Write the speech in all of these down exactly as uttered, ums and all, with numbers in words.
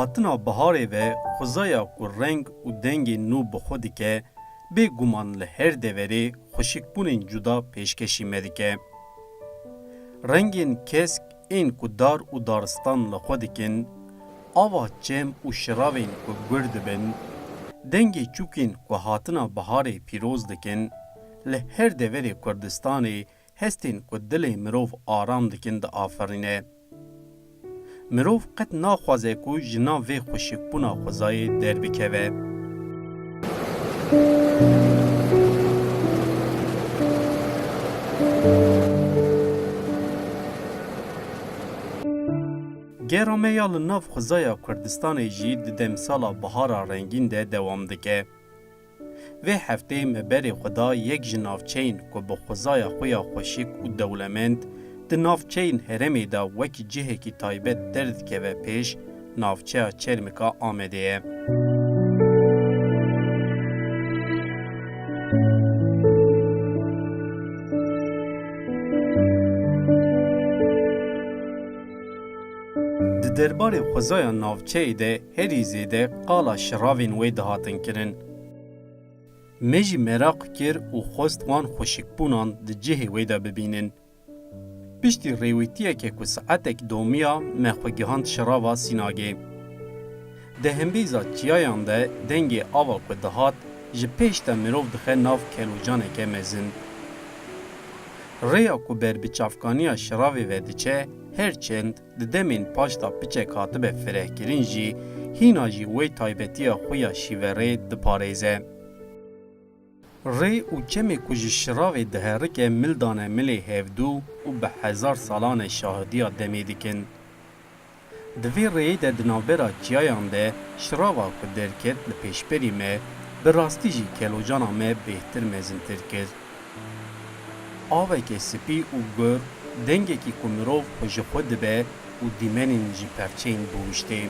Hatina biharê ve xwezaya ku reng û dengên nû bi xwe dike, bêguman li her deverê xweşikbûnên cuda pêşkêşî me dike. Rengên kesk ên ku dar û daristan li xwe dikin, ava çem û şiravên ku gur dibin, dengê çûkên ku hatina biharê pîroz dikin, li her deverê Kurdistanê hestên ku dilê mirov aram dikin diaferîne. Mirov qet naxwaze ku ji nav vê xweşikbûna xwezayê derbikeve. Gera me ya li nav xwezaya Kurdistanê jî di demsala bihara rengîn de dewam dike. Vê hefteyê me berê xwe da yek ji navçeyên ku bi xwezaya xwe ya xweşik û dewlemend di navçeyên herêmê de wekî cihekî taybet derdikeve pêş, navçeya Çermika Amedê ye. Di derbarê xwezaya navçeyê de herî zêde qala şiravên wê dihatin kirin. Me jî meraq kir û xwest wan xweşikbûnan di cihê wê de bibînin. Piştî rêwîtiyeke ku saetek domiya me xwe gihand şirava Sînagê. Di hembêza çiyayan de dengê ava ku dihat ji pêş de mirov dixe nav kelocaneke mezin. Rêya ku ber bi çavkaniya şiravê ve diçe, her çend di demên paş de piçek hatibe firehkirin jî, hîna jî wê taybetiya xwe ya şîverê diparêze. Rê û çemê ku ji şiravê diherike mil dane milê hevdû û bi hezar salan e şahidiya demê dikin. Di vê rêyê de di navbera çiyayan de şirava ku derket li pêşberî me, bi rastî jî kelocana me bêhtir mezintir kir. Aveke spî û gur, dengekî ku mirov xwe ji xwe dibe û dîmenên ji perçeyên bihuştê.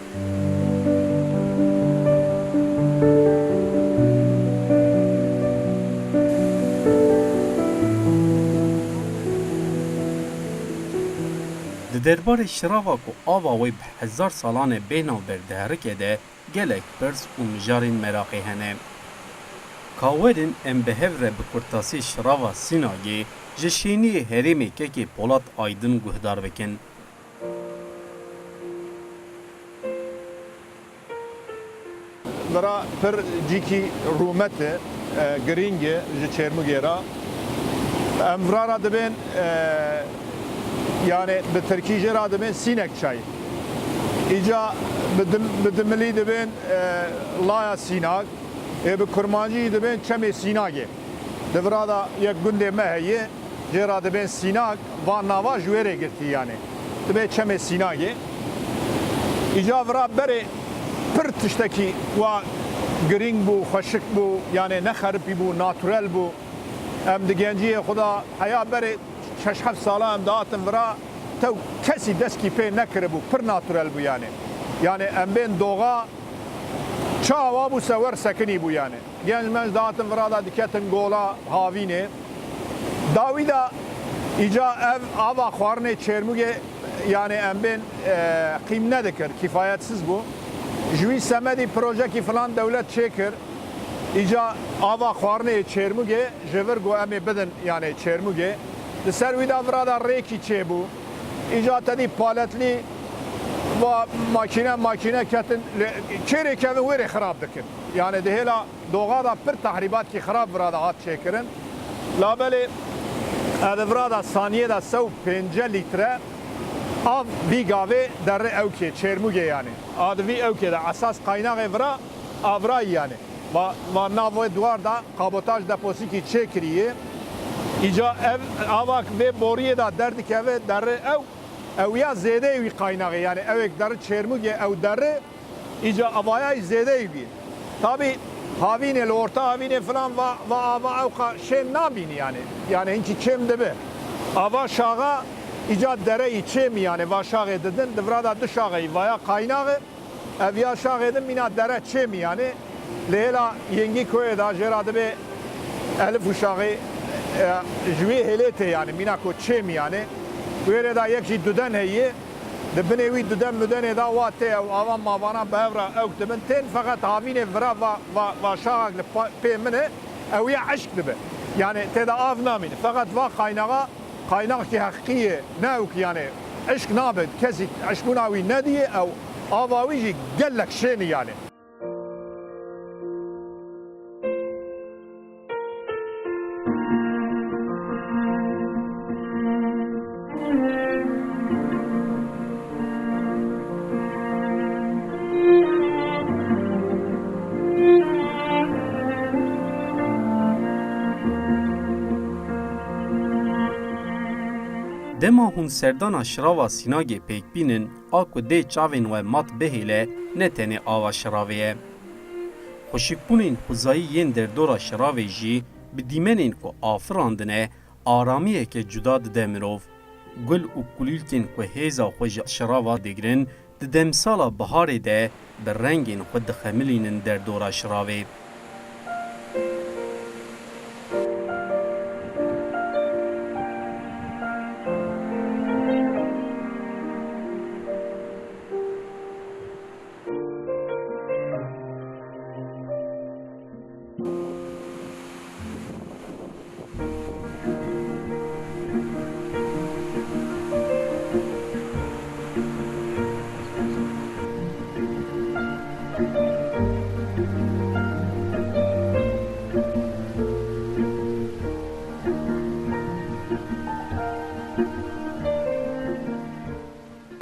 Di derbarê şirava ku ava wê bi hezar salan e bê navber diherike de gelek pirs û mijarên meraqê hene. Ka werin em bi hev re bi kurtasî şirava Sînagê ji şêniyê herêmê Kekê Polat Aydin guhdar bikin. Vira pir cîkî rûmet e, e, girîng e ji Çêrmûgê re. Em vira re dibên, e, yani bi tirkî jê re dibên Sînek çay. Îca bi dim-, bi dimilî dibên, e, Laya Sînak, ê bi kurmancî dibên Çemê Sînagê. Di vira de yek gundê me heye. Jê re dibên Sînak, van nava ji wê rê girtî yani. Dibe Çemê Sînagê. Îca vira berê pir tiştekî wa girîng bû, xweşik bû, yani ne xeripî bû, naturel bû. Em di genciyê xwe de heya berê şeş heft sala em dihatin vira, tew kesî destî pê nekiribû, pir naturel bû yani. Yani em bên doğa, ça awa bû, se wer sekinî bû yani. Genc menc dihatin vira de diketin gola havînê. Dawî de îca ev ava xwarinê Çêrmûgê, yani em bên, e, qîm nedikir, kîfayetsiz bû. Ji wî semedî projekî filan dewlet çêkir. Îca ava xwarinê Çêrmûgê ji vir got em ê bidin, yani Çêrmûgê. Li ser wî de vira de rêkî çêbû. Îca te dî paletlî va makîne, makîne ketin, lê kêrê kevin wêrê xirab dikin. Yani di hêla doğa de pir tehrîbatkî xirab vira de hat çêkirin. Labelê e di vira de saniyê de sed û pêncî lître av vî gavê derê ewkê, Çêrmûgê yani. A di vî ewkê de esas qaynaxê vira avrayî yani. Va, va nav wê duar de kabotaj deposîkî çêkirî ye. Îca ev avak vê boriyê de derdikeve derê ew, ew ya zêdeyê wî qaynaxê, yani ewek derê Çêrmûgê ew derê, îca avayayî zêdeyî bî. Tabî havînê li orta havînê filan va, va ava ewqa şên nabînî yani. Yani hinkî kêm dibe. Ava şaxa îca dereyî çêmî yani va şaxê didin, di vira de du şaxeyî vaya qaynaxê. Ev ya şaxê din mîna dere çêmî yani. Li hêla Yengî Koyê de jê re dibê Elif û Şaxê, e, ji wê hêlê tê yani mîna ku çêmî yani. Wêrê de yek jî duden heye. Di binê wî dudem mudenê de wa tê, ew ava mavana bi hev re ewk dibin tên, feqet havînê vira va, va, va şaxek li pa, pê min e, ew ya eşk dibe. Yani tê de av namîne. Feqet va qaynaxa, qaynaxekî heqî ye, ne ewk yani. Eşk nabe, kesî eşkbûna wî nediye, ew ava wî jî gelek şên e yani. Dema hûn serdana şirava sînagê pêk bînin, a ku dê çavên we mat bihêle, ne tenê ava şiravê ye. Xweşikbûnên xwezayî yên derdora şiravê jî bi dîmenên ku afirandine, aramiyeke cuda dide mirov. Gul û kulîlkên ku hêza xwe ji şirava digirin, di demsala biharê de bi rengên xwe dixemilînin derdora şiravê.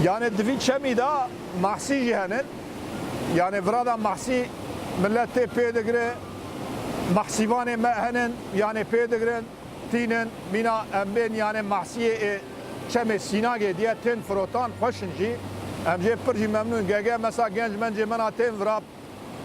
Yani di vî çemî de mahsî jî henin. Yani vira de mahsî millet tê pê digire. Mahsîvanê me henin, yani pê digirin, tînin. Mîna em bên yani mahsiyê ê çemê Sînagê diye tên firotan, xweş in jî. Em jê pir jî memnûn. Gege mesela genc mencê me na tên vira,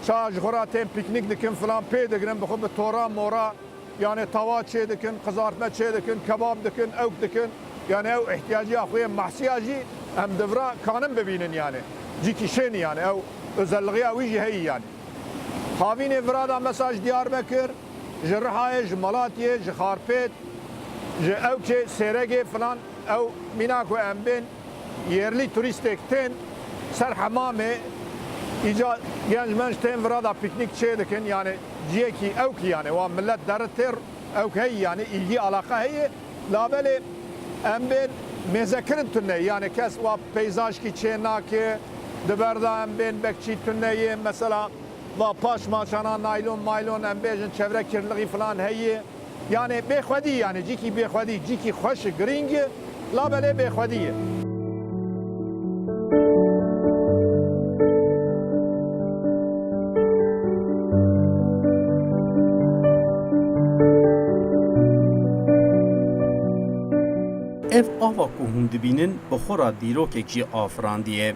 ça ji xwe ra tên pîknîk dikin filan, pê digirin, bi xwe bi tora mora. Yani tawa çê dikin, qizartme çê dikin, kebab dikin, ewk dikin. Yani ew ihtiyaciya xwe yê mahsiya jî em di vira kanin bibînin yani. Cîkî şênî yani, ew özelliğiya wî jî heyî yani. Havînê vira da mesela ji Diyarbekir, ji Rihayê, ji Malatiyê, ji Xarpêt, ji Ewkê, Sêregê filan, ew mîna ku em bên yerlî turîstek tên ser hemamê, îca genc menc tên vira da pîknîk çê dikin, yani ciyekî ewkî yani, wa millet deri têr ewk heyî yani, îlgî alaqa heyî, labelê em bên mêzekirin tune, yani kes wa peyzajkî çê nake, di ber da em bên bekçî tune yê, mesela va paş maçana naylon maylon em bêjin çevre kirlixî filan heyî. Yani bêxwedî, yani cîkî bêxwedî, cîkî xweş, girîng, labelê bêxwedî ye. Ev ava ku hûn dibînin, bi xwe ra dîrokek jî afirandiye.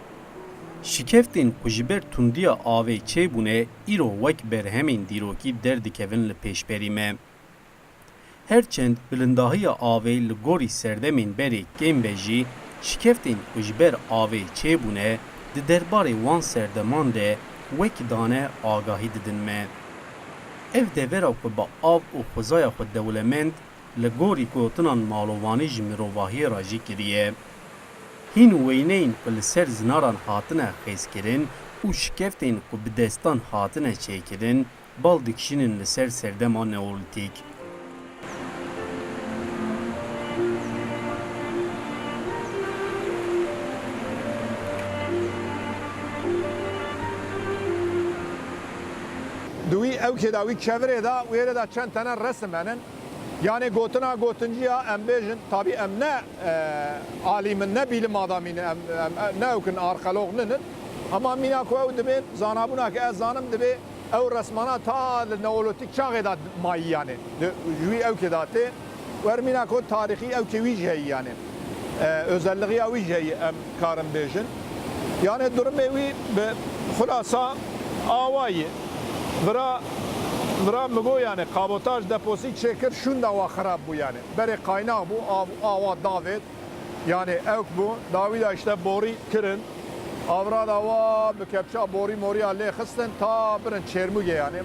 Şikeftên ku ji ber tundiya avê çêbûne, îro wek berhemên dîrokî derdikevin li pêşberî me. Her çend bilindahiya avê li gorî serdemên berê kêm be jî, şikeftên ku ji ber avê çêbûne, di derbarê wan serdeman de wek dane agahî didin me. Ev devera ku bi av û xwezaya xwe dewlemend, li gorî gotinan malovanî ji mirovahiyê re jî kiriye. Hîn weyneyên ku li ser zinaran hatine xêzkirin û şikeftên ku bi destan hatine çêkirin, bal dikişînin li ser serdema neolîtîk. Di wî ewkê de, wî kevirê de, wêrê de çend tene resim henin. Yani gotina gotinciya em bêjin, tabî em ne, e, alîm in, ne bîlim adamî ne, em, em, ne ewk in, arxeolog nin in. Ama mîna ku ew dibê, zanabûna ke ez zanim dibê, ew resmana ta li neolîtîk çaxê de mayî yani. Di, ji wî ewkê de tê. Wer mîna ku tarîxî ewkê wî jî heyî yani. E, özelliğiya wî jî heyî em karin bêjin. Yani durumê wî bi xulasa awa ye. Vira, vira min got yani kabotaj deposî çêkir, şûnda wa xirab bû yani. Berê qaynax bû, av, awa davêt. Yani ewk bû. Dawî de işte borî kirin. Avra da wa bi kepça borî moriya lê xistin ta birin Çêrmûgê yani.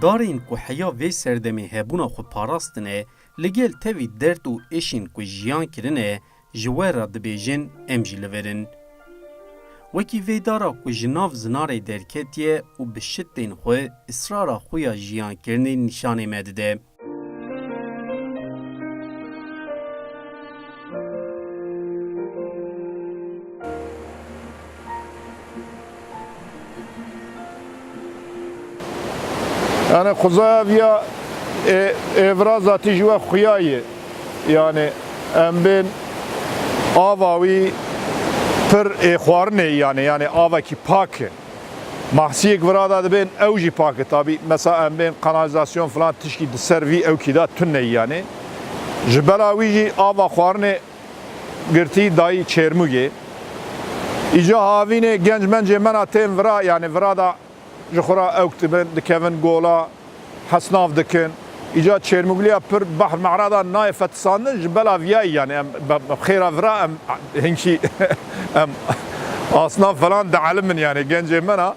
Darên ku heya vê serdemê hebûna xwe parastine, li gel tevî derd û êşên ku jiyan kirine, ji we re dibêjin, em jî li vir in. Wekî vê dara ku ji nav zinarê derketiye û bi şitên xwe israra xwe ya jiyankirinê nîşanê me dide. Yani xwezaya viya ê, ê vira zatî ji we xuya ye. Yani em bên ava wî pir ê xwarinê yani, yani avekî pak e. Mahsiyek vira da dibên ew jî pak e. Tabî mesela em bên kanalizasyon filan tişkî di ser vî ewkî da tune yani. Ji bela wî jî ava xwarinê girtî dayî Çêrmûgê. Îca havînê genc mencê me na tên vira, yani vira da ji xwe re ewk dibin, dikevin gola, hesnav dikin. Îca Çêrmûgliya pir behr mehra da nayê fetisandin, ji bela viyayî yani em be, be xêra vira em hinkî em asnav falan dielimin yani gencê me na.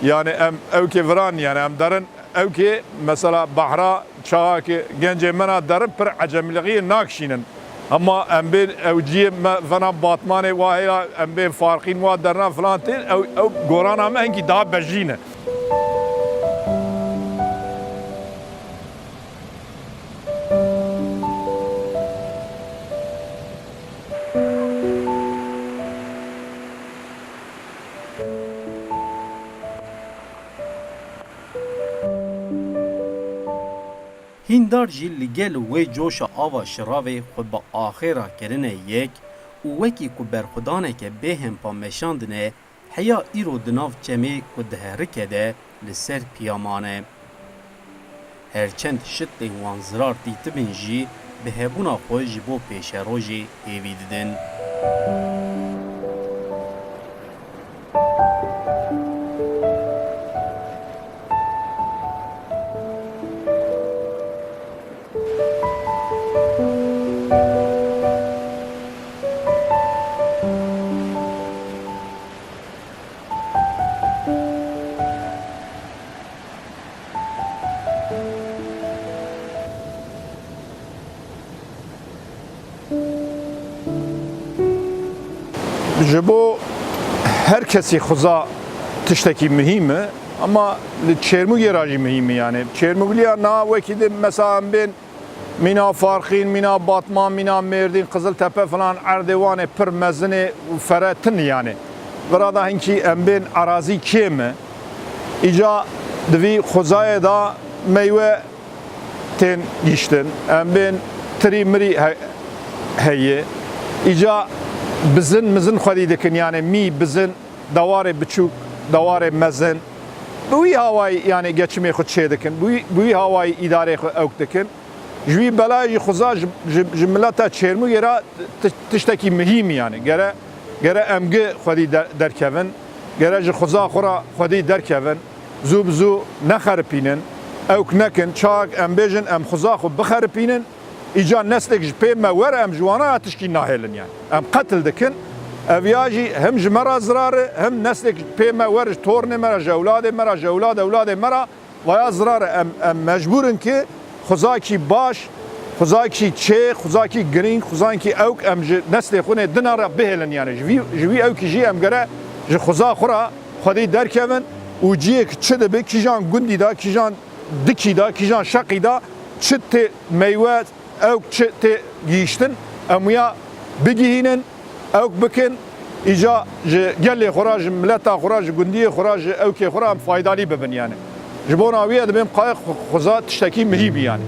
Yani em ewkê viran yani em derin ewkê mesela behra çawa ki gencê me na derin pir ecemilixiyê nakişînin. Hema em bên ew ciyê me vena Batmanê wa hêla em bên Farqîn wa derna filan tên ew, ew gorana me hinkî daha bejî ne. Hîndar jî li gel wê coşa ava şiravê xwe bi axê re kirine yek û wekî ku berxwedaneke bêhempa meşandine, heya îro di nav çemê ku diherike de li ser piya mane. Her çend şitên wan zirar dîtibin jî, bi hebûna xwe ji bo pêşerojê hêvî didin. Ji bo her kesî xuza tiştekî muhîm e, ama li Çêrmûgê re jî muhîm e yani. Çêrmûgliya na wekî di mesela em bên mîna Farqîn, mîna Batman, mîna Mêrdîn, Qiziltepe filan erdê wan ê pir mezin ê û fere tin yani. Vira da hinkî em bên erazî kêm e. Îca di vî xuzayê de meywe tên giştin. Em bên tirî mirî he-, heye. Îca bizin mizin xwedî dikin, yani mî, bizin, dewarê biçûk, dewarê mezin. Bi wî hawayî, yani geçimê xwe çê dikin. Bi wî, bi wî hawayî îdareyê xwe ewk dikin. Ji wî belayê jî xuza ji, ji, ji mileta Çêrmûgê re ti-, tiştekî muhîm yani. Gere, gere em gi xwedî der-, derkevin. Gere ji xuza xwe re xwedî derkevin. Zû bi zû nexeripînin, ewk nekin, çaxek em bêjin em xuza xwe bixeripînin, îca neslek ji pê me were em ji wana ya tişkî nahêlin yani. Em qetil dikin, ev ya jî hem ji me re zirar e, hem neslek ji pê me were ji tornê me re, ji ewladê me re, ji ewlad ewladê me re vaya zirar e. Em, em mecbûr in ki xuzakî baş, xuzakî çê, xuzakî girîng, xuzakî ewk em ji neslê xwe nê dina re bihêlin yani. Ji vî, ji vî ewkî jî em gere ji xuza xwe re xwedî derkevin û ciyê ki çi dibe, kîjan gundî de, kîjan dikî de, kîjan şeqî de çi tê meywe, ewk çi tê gihîştin, em wiya bigihînin, ewk bikin, îca ji gelê xwe re, ji mileta xwe re, ji gundiyê xwe re, ji ewkê xwe re em faydalı bibin yani. Ji bona wî ye dibêm qayê xu-, xuza tiştekî mihî bî yani.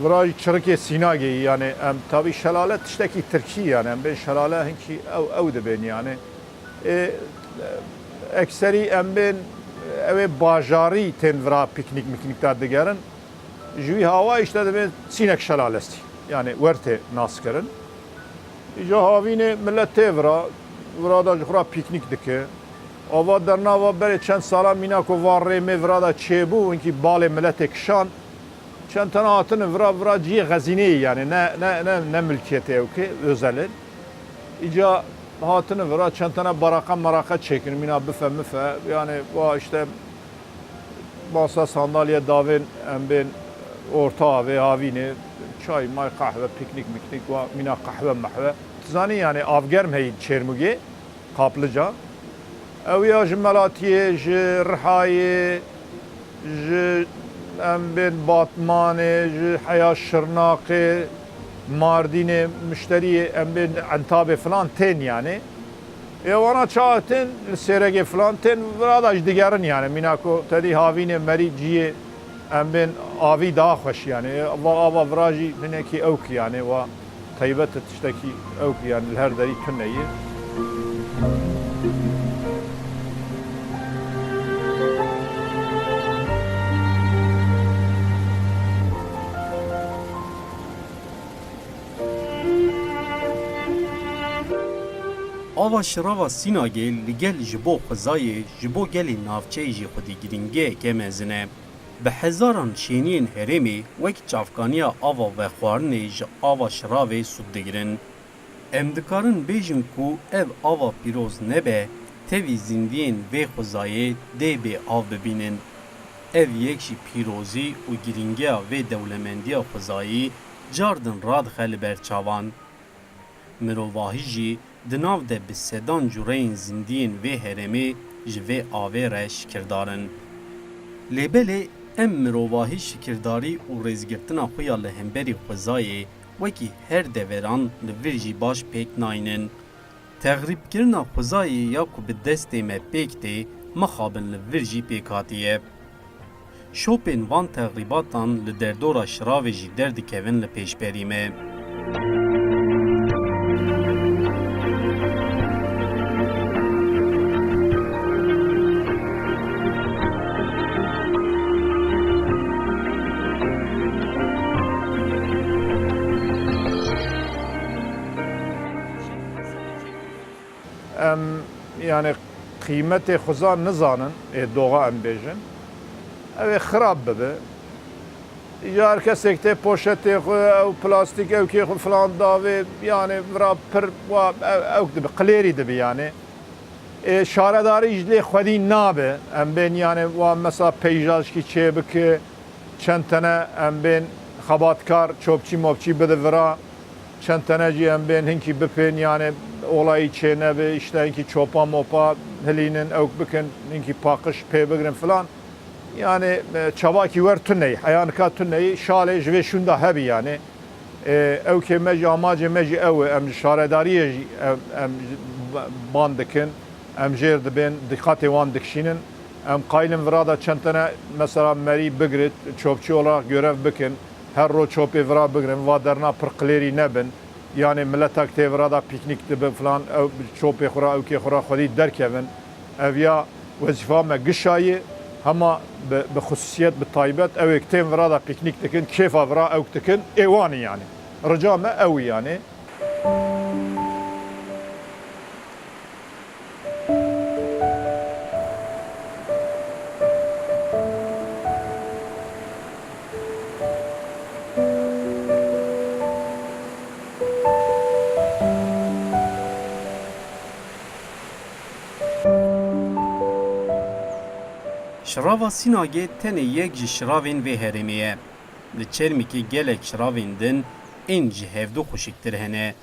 Vira jî çirikê Sînagê, yani em tabî şelale tiştekî tirkî, yani em bên şelale hinkî ew, ew dibên yani. Ê, ekserî em bên ew ê bajarî tên vira pîknîk miknîk de digerin. Ji wî hawa işte dibê Sînek Şelalesî, yani wertê nas kirin. Îca havînê millet tê vira, vira da ji xwe ra pîknîk dike. Ava derna va berê çend sala mîna ku va rê me vira da çêbû, hinkî balê milletê kişan. Çend tena hatine vira, vira ciyê xezîneyê yani, ne, ne, ne, ne milkiyetê ew ki, özel in. Îca hatine vira çend tena baraqa maraqa çêkin, mîna bife mife, yani va işte masa sandalye davên em bên orta avê havînê, çay may qehve, piknik miknik, wa mîna qehve mehve. Tu zanî yani avgerm heyî Çêrmûgê, Qaplica. Ew ya ji Melatiyê, ji Rihayê, ji em bên Batmanê, ji heya Şirnaqê, Mardînê, muşteriyê em bên Entabê filan tên yani. Ê wana çawa tên li Sêregê filan tên vira da jî digerin yani. Mîna ku te dî havînê merî ciyê em bên avî daha xweş yani. Va ava vira jî hinekî ewk yani wa taybet e, tiştekî ewk yani li her derî tune ye. Ava şirava Sînagê li gel ji bo xwezayê, ji bo gelê navçeyê jî xwedî girîngiyeke mezin e. Bi hezaran şêniyên herêmê wek çavkaniya ava vexwarinê ji ava şiravê sûd digirin. Em dikarin bêjin ku ev ava pîroz nebe, tevî zindiyên vê xwezayê dê bê av bibînin. Ev yek jî pîrozî û girîngiya vê dewlemendiya xwezayî cardin radixe li ber çavan. Mirovahî jî di nav de bi sedan cureyên zindiyên vê herêmê ji vê avê re şikirdarin. Lê belê em mirovahî şikirdarî û rêzgirtina xwe ya li hemberî xwezayê wekî her deveran li vir jî baş pêk naynin. Texrîbkirina xwezayê ya ku bi destê me pêk tê, mixabin li vir jî pêk hatiye. Şopên van texrîbatan li derdora şiravê jî derdikevin li pêşberî me. Em, yani, qîmetê xweza nizanin, ê doxa em bêjin, ew ê xirab bibe. Îcar kesek tê poşetê xwe, ew plastîk, ew kê xwe filan davê, yani, vira pir, wa, ew, ew dibi, qilêrî dibi, yani. Ê, şaredarî ji lê xwedî nabe. Em bên, yani, wa mesela peyzajkî çêbike, çend tene em bên xebatkar, çopçî mopçî bide vira, çend tene jî em bên hinkî bipên, yani olayî çênebe, işte hinkî çopa mopa hilînin, ewk bikin, hinkî paqij pê bigrin filan. Yani, e, çavakî wer tuneyî, heya nika tuneyî, şalê ji vê şûnda hebî yani. E, ewkê me jî, amacê me jî ew e, em ji şaredariyê jî em, em ji ba-, ban dikin, em jêr dibên, diqatê wan dikişînin. Em qayilin vira da çend tene mesela merî bigrit, çopçî olarak görev bikin, her ro çopê vira bigrin, va derna pir qilêrî nebin. Yani miletak tê vira da pîknîk dibe filan, ew çopê xwe ra, ewkê xwe ra xwedî derkevin. Ev ya wezîfa me gişa ye, hema bi, bi xusûsiyet, bi taybet, ew ê tên vira da pîknîk dikin, kêfa vira ewk dikin, ê wan in yani. Rica me ew e yani. Şirava Sînagê tenê yek ji şiravên vê herêmê ye. Li Çermikê gelek şiravên din ên ji hevdu xweşiktir hene.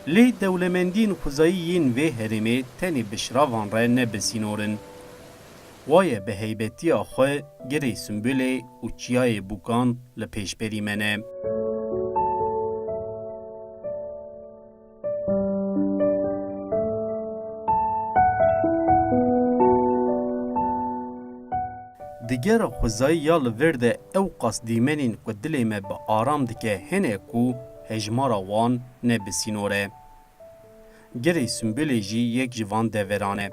Lê dewlemendiyên xwezayî yên vê herêmê tenê bi şiravan re ne bi sînor in. Wa ye bi heybetiya xwe Girê Simbulê û Çiyayê Bûkan li pêşberî me ne. Di gera xwezayî ya li vir de ewqas dîmenên ku dilê me bi aram dike hene ku hejmara wan ne bi sînor e. Girê Simbulê jî yek ji van deveran e.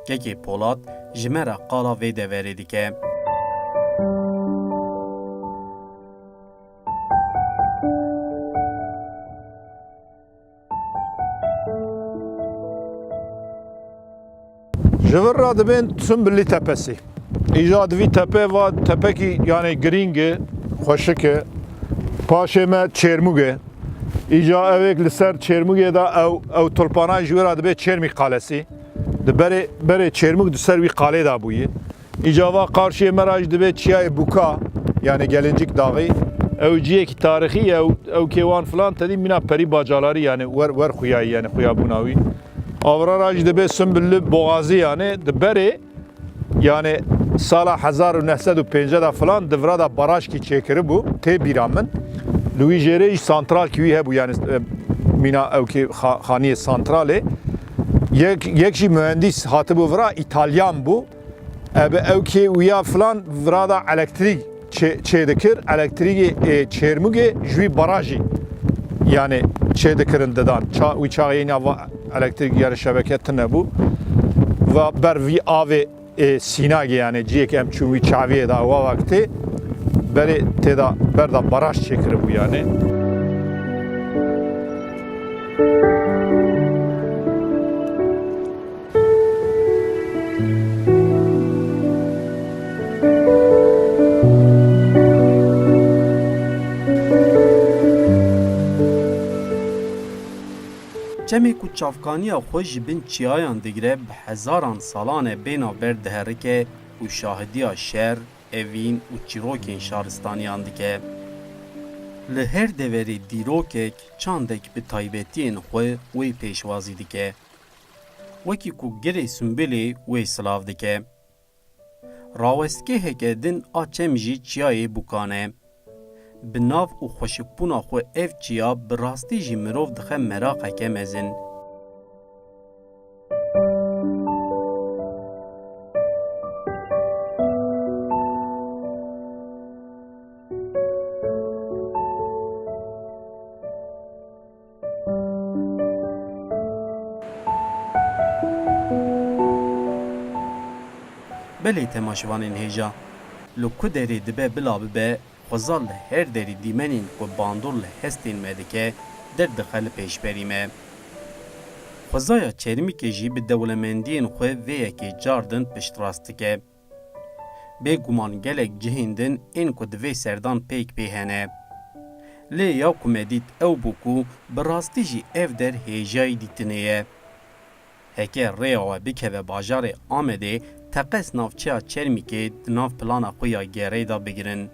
Kekê Polat ji me re qala vê deverê dike. Ji vir re dibên Sunbillî Tepesî. Îja di vî tepe va tepekî, yani, girîng e, xweşik e. Paşê me Çêrmûg e. Îja ewêk li ser Çêrmûgê de ew, ew tulpana ji wê re dibê Çêrmî Qalesî. Di berê, berê Çêrmûg di ser wî qalê de bûyî. Îca va qarşiyê me re jî dibê çiyayê Bûka, yani Gelincik Dağı. Ew ciyekî tarîxî ye, ew, ew kêwan filan tedî mîna perî bacalarî, yani wer, wer xuyayî, yani xuyabûna wî. Avra re jî dibê Sunbillî Boğazî, yani di berê, yani sala hezar û neh sed û pêncî de filan di vira de barajkî çêkiribû, tê bîra min. Li wî jêrê jî santralkî wî hebû, yani, e, mîna ew kê xa-, xaniyê santralê. Yek, yek jî mühendîs hatibû vira, Îtalyan bû. Ebe ew kê wîya filan vira da elektrîk çê-, çêdikir. Elektrîkê, ê, Çêrmûgê ji wî barajî, yani, çêdikirin didan. Ça-, wî çaxê yîna va elektrîk, yani, şebeke tune bû. Va ber vî avê, ê, Sînagê, yani, ciyê ke em çûn wî çaviyê da wa wextê berê tê da ber da baraj çêkiribû, yani. Çemê ku çavkaniya xwe ji bin çiyayan digire, bi hezaran salan e bê navber diherike û şahidiya şer, evîn û çîrokên şaristaniyan dike. Li her deverê dîrokek, çandek bi taybetiyên xwe wê pêşwazî dike. Wekî ku girê Sunbilê wê silav dike. Rawestgeheke din a çem jî çiyayê Bûkan e. Bi nav û xweşikbûna xwe ev çiya bi rastî jî mirov dixe meraqeke mezin. Belê temaşevanên hêja, li ku derê dibe bila bibe, xweza li her derî dîmenên ku bandor li hestên me dike, derdixe li pêşberî me. Xwezaya Çermikê jî bi dewlemendiyên xwe vê yekê cardin piştrast dike. Bêguman gelek cihên din ên ku di vê serdan pêk pê hene. Lê ya ku me dît ew bû ku bi rastî jî ev der hêjayî dîtinê ye. Heke rêya we bikeve bajarê Amedê, teqez navçeya Çermikê di nav plana xwe ya gerê de bigirin.